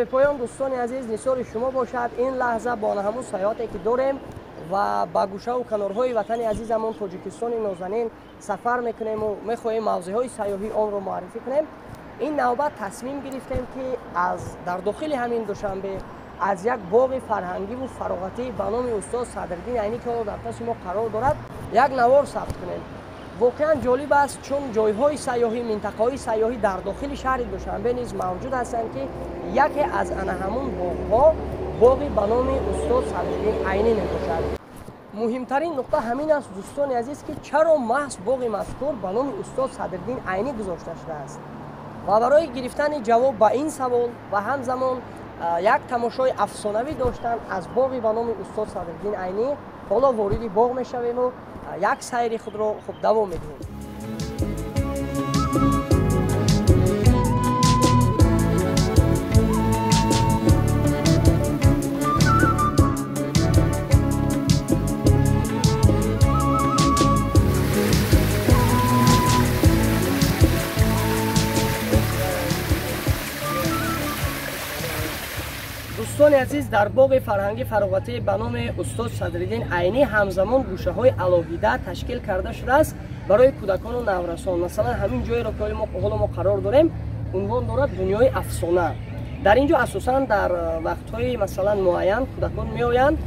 Бепоён дӯстони азиз нисори шумо бошад. Ин лаҳза бо ҳамун саёҳате ки дорем ва ба гӯшаву канорҳои ватани азизамон Тоҷикистони нозанин сафар мекунему мехоҳем мавзеъҳои сайёҳии онро муаррифӣ кунем. Ин навбат тасмим гирифтем ки аз дар дохили ҳамин Душанбе аз як боғи фарҳангиву фароғатӣ ба номи устод Садриддин Айнӣ, ки ҳоло дар паси мо қарор дорад, як навор сабт кунем. Воқеан ҷолиб аст, чун ҷойҳои сайёҳӣ, минтақаҳои сайёҳӣ дар дохили шаҳри Душанбе низ мавҷуд ҳастанд, ки яке аз ана ҳамун боғҳо боғи ба номи устод Садриддин Айнӣ мебошад. Муҳимтарин нуқта ҳамин аст, дӯстони азиз, ки чаро маҳз боғи мазкур ба номи устод Садриддин Айнӣ гузошта шудааст. Ва барои гирифтани ҷавоб ба ин савол ва ҳамзамон як тамошои афсонавӣ доштан аз боғи ба номи устод Садриддин Айнӣ, ҳоло вориди боғ мешавему як сайри худро хуб давом медиҳем. Дӯстони азиз, дар боғи фарҳангӣ фароғатӣ ба номи устод Садриддин Айнӣ ҳамзамон гӯшаҳои алоҳида ташкил карда шудааст барои кӯдакону наврасон. Масалан, ҳамин ҷоеро ки ҳоло мо қарор дорем, унвон дорад дунёи афсона. Дар ин ҷо асосан дар вақтҳои масалан муайян кӯдакон меоянд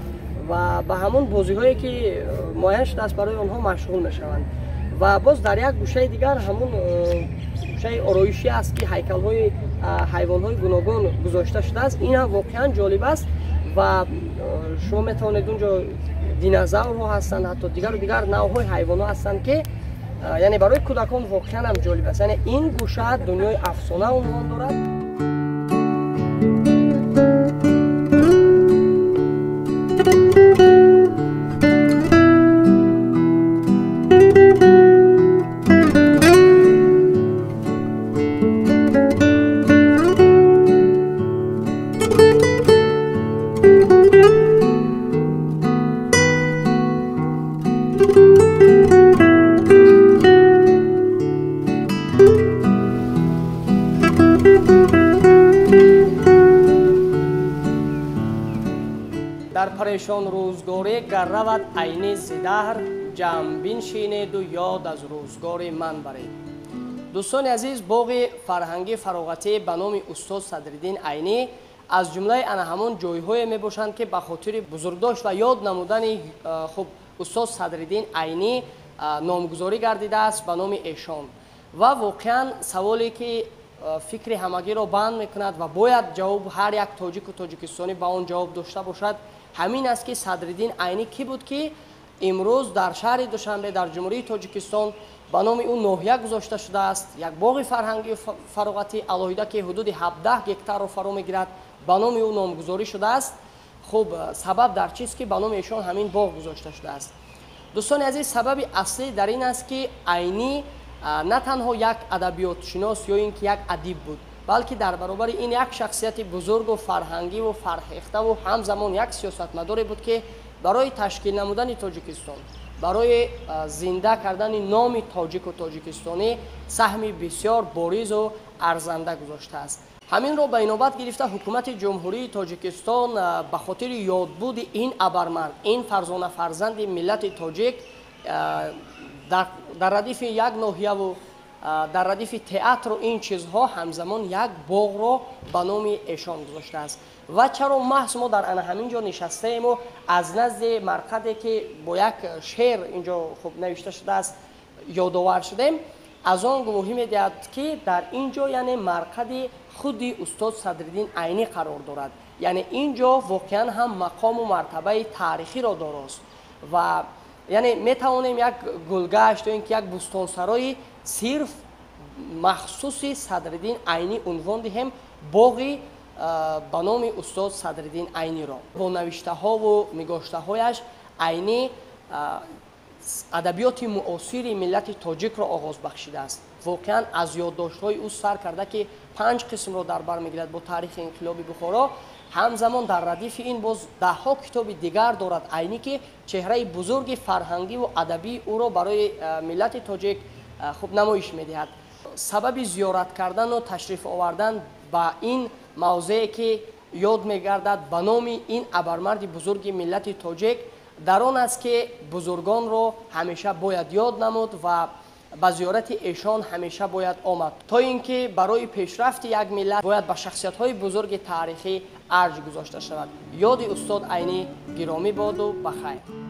ва ба ҳамон бозиҳое ки муайян шудааст барои онҳо машғул мешаванд. Ва боз дар як гӯшаи дигар ҳамон гӯшаи ороишӣ аст, ки ҳайкалҳои ҳайвонҳои гуногун гузошта шудааст. Ин ҳам воқеан ҷолиб аст ва шумо метавонед унҷо динозаврҳо ҳастанд, ҳатто дигару дигар навъҳои ҳайвонҳо ҳастанд, ки яъне барои кӯдакон воқеан ҳам ҷолиб аст. Яъне ин гӯша дунёи афсона унвон дорад. Дар парешон рӯзгорӣ гар равад Айнӣ зи даҳр, ҷамъ биншинеду ёд аз рӯзгори ман баред. Дӯстони азиз, боғи фарҳангӣ фароғатӣ ба номи устод Садриддин Айнӣ аз ҷумлаи ана ҳамон ҷойҳое мебошанд, ки ба хотири бузургдошт ва ёд намудани хуб устод Садриддин Айнӣ номгузорӣ гардидааст ба номи эшон. Ва воқеан саволе ки фикри ҳамагиро банд мекунад ва бояд ҷавоб ҳар як тоҷику тоҷикистонӣ ба он ҷавоб дошта бошад, ҳамин аст, ки Садриддин Айнӣ кӣ буд, ки имрӯз дар шаҳри Душанбе, дар Ҷумҳурии Тоҷикистон ба номи ӯ ноҳия гузошта шудааст, як боғи фарҳангию фароғатӣ алоҳида, ки ҳудуди 17 гектарро фаро мегирад, ба номи ӯ номгузорӣ шудааст. Хуб, сабаб дар чист, ки ба номи эшон ҳамин боғ гузошта шудааст? Дӯстони азиз, сабаби аслӣ дар ин аст, ки Айнӣ на танҳо як адабиётшинос ё ин ки як адиб буд, балки дар баробари ин як шахсияти бузургу фарҳангиву фарҳехтаву ҳамзамон як сиёсатмадоре буд, ки барои ташкил намудани Тоҷикистон, барои зинда кардани номи тоҷику тоҷикистонӣ саҳми бисёр боризу арзанда гузоштааст. Ҳаминро ба инобат гирифта ҳукумати Ҷумҳурии Тоҷикистон ба хотири ёдбуди ин абармард, ин фарзона фарзанди миллати тоҷик, дар радифи як ноҳияву дар радифи театру ин чизҳо ҳамзамон як боғро ба номи эшон гузоштааст. Ва чаро маҳз мо дар ана ҳамин ҷо нишастаему аз назди марқаде, ки бо як шеър инҷо хуб навишта шудааст, ёдовар шудем, аз он гувоҳӣ медиҳад, ки дар ин ҷо яъне марқади худи устод Садриддин Айнӣ қарор дорад. Яъне ин ҷо воқеан ҳам мақому мартабаи таърихиро дорост ва яъне метавонем як гулгашт ё ин ки як бӯстонсарои сирф махсуси Садриддин Айнӣ унвон диҳем боғи ба номи устод Садриддин Айниро. Бо навиштаҳову нигоштаҳояш Айнӣ адабиёти муосири миллати тоҷикро оғоз бахшидааст. Воқеан аз ёддоштҳои ӯ сар карда, ки 5 қисмро дар бар мегирад бо таърихи инқилоби Бухоро, ҳамзамон дар радифи ин боз даҳҳо китоби дигар дорад Айнӣ, ки чеҳраи бузурги фарҳангиву адабии ӯро барои миллати тоҷик хуб намоиш медиҳад. Сабаби зиёрат кардану ташриф овардан ба ин Мавзее ки ёд мегардад ба номи ин абармарди бузурги миллати тоҷик дар он аст, ки бузургонро ҳамеша бояд ёд намуд ва ба зиёрати эшон ҳамеша бояд омад, то ин ки барои пешрафти як миллат бояд ба шахсиятҳои бузурги таърихӣ арҷ гузошта шавад. Ёди устод Айнӣ гиромӣ боду ба хайр.